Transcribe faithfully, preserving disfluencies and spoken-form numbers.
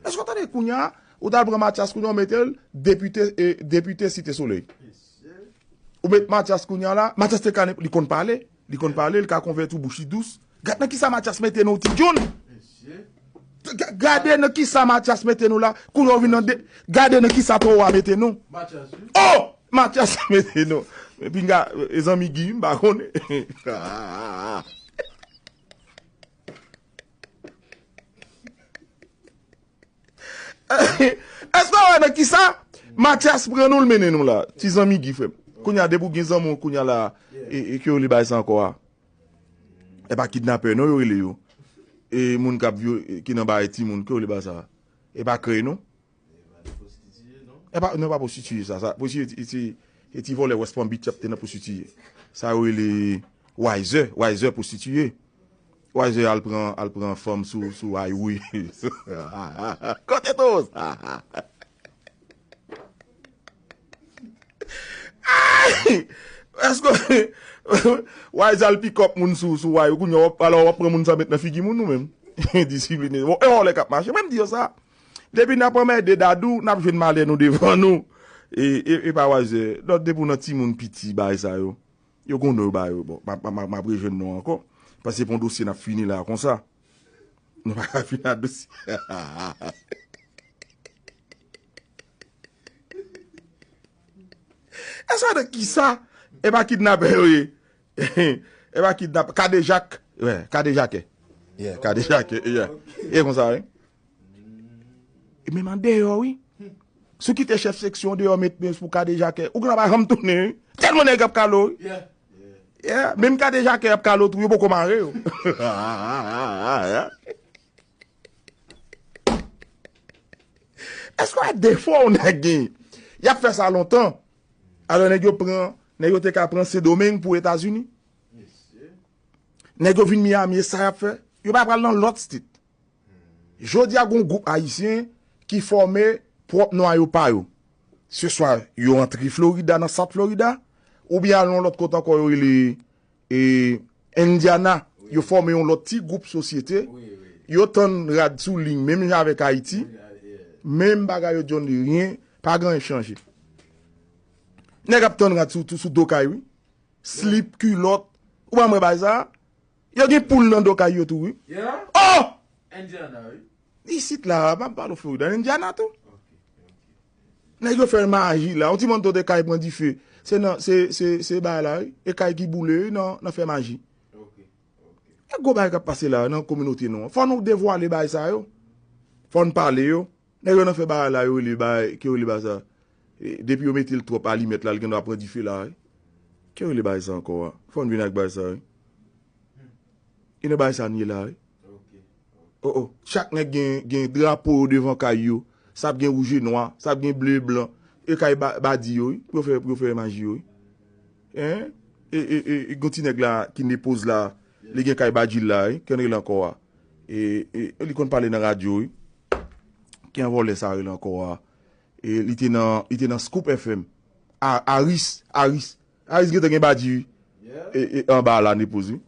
Èske w tande kounye a, ou t al pran Mathias kounye a, ou mete l depite, e, depite Site Solèy. Ou met Mathias kounye a la, Mathias te ka, li konn pale, li konn pale, li ka konvèti w bouch li dous. Gad nan kisa Mathias mete nou, Ti John. Ga- Gade nan kisa Mathias mete nou la. Kounye a w vin nan de, gade nan kisa Towo a mete nou. Oh! Mathias mete nou. Men pinga, e zanmi Guy, m pa konnen. Èske w wè nan kisa Mathias pran nou, l mennen nou la? Ti zanmi Guy, frè m. Kounye a, depi w gen zanmi w kounye a la, e, e ke w li bay sa ankò a. E pa kidnapè non yo rele yo. E moun k ap vyo-, ki nan bagay timoun, ke w li bay sa? E pa krèy non. E pa, non, pa pwostitiye sa. Sa, pwostitiye, se, se ti vòlè West Palm Beach ap te nan pwostitiye. Sa yo rele Wiser, Wiser pwostitiye. Wiser al pran, al pran fanm sou, sou highway. Kote tou sa? Èske Wiser al pick up moun sou, sou highway? Kounye a, w ap, alò, w ap pran moun sa met nan figi moun ou menm? Disipline. Bon, e vòlè k ap mache. Mwen, m di yo sa. Depi n ap anmède Dadou, n ap jwenn malè nou devan nou. E, e, e pa Wiser. Donk, depi w nan timoun piti, bagay sa yo. Yo gon non yo ba yo. Bon, m ap, m ap, m ap rejwenn non ankò. Paske se pa yon dosye n ap fini la konsa. Nou pa ka fini ak dosye. Èske w wè nan kisa? E pa kidnapè yo ye. E pa kidnapè. Kadejak. Wè, kadejakè. Yeah, kadejakè. Yeah. E konsa, wi. E menm andeyò, wi. Si w kite chèf seksyon deyò met men pou kadejakè, ou gen dwa pa janm tounen, wi. Tèlman nèg ap kale w, wi. Yeah. Yeah, menm kadejakè ap kale w tou, yo poko mare yo. Èske w wè defo w nèg gen? Y ap fè sa lontan. Alò nèg yo pran, nèg yo te ka pran Sendomeng pou Etazini. Nèg yo vin Miami, e sa y ap fè. Yo pa pral nan lòt state. Jodi a, gon gwoup ayisyen ki fòme pwòp nwa yo pa yo. Se swa yo antre Florida, nan South Florida, oubyen al nan lòt kote ankò yo rele, e, Indiana. Yo fòme yon lòt ti gwoup sosyete. Yo tann rad sou liy, menm jan avèk Ayiti. Menm bagay yo, John Lee, ryen, pa gen anyen chanje. Nèg ap tann rad sou, sou do kay, wi. Slip, kilòt. Ou pa mwen bay sa? Yo gen poul nan do kay yo tou, wi. Yeah. Oh! Indiana, wi. Isit la, m ap pale w Florida, Indiana tou. Ok, ok. Nèg yo fè maji la. Yon ti manto te kay pran dife. Se nan, se, se, se bagay la, wi. E kay ki boule, wi, nan, nan fè maji. Ok, ok. E gwo bagay k ap pase la, nan kominote nou an. Fò nou devwale bagay sa yo. Fò n pale yo. Nèg yo nan fè bagay la, yo rele bagay, ke yo rele bagay sa. E, depi yo mete l twòp alimèt la, l gen dwa pran dife la, wi. Ke yo rele bagay sa ankò a? Fò n vin ak bagay sa, wi. E nan bagay sa n ye la, wi. Oh, oh. Chak nèg gen, gen drapo yo devan kay yo. Sa ap gen wouj e nwa, sa ap gen ble e blan. E kay ba-, badi yo, wi, pou yo fè, pou yo fè maji yo, wi. Hein? E, e, e, e gon ti nèg la ki nepoz la, li gen kay badi l la, wi, ke n rele ankò a. E, e, e li konn pale nan radyo, wi. Ki an vòlè sa rele ankò a. E li te nan, li te nan Scoop F M. A, Aris, Aris. Aris gentan gen badi, wi. E, e anba la, nepoz, wi.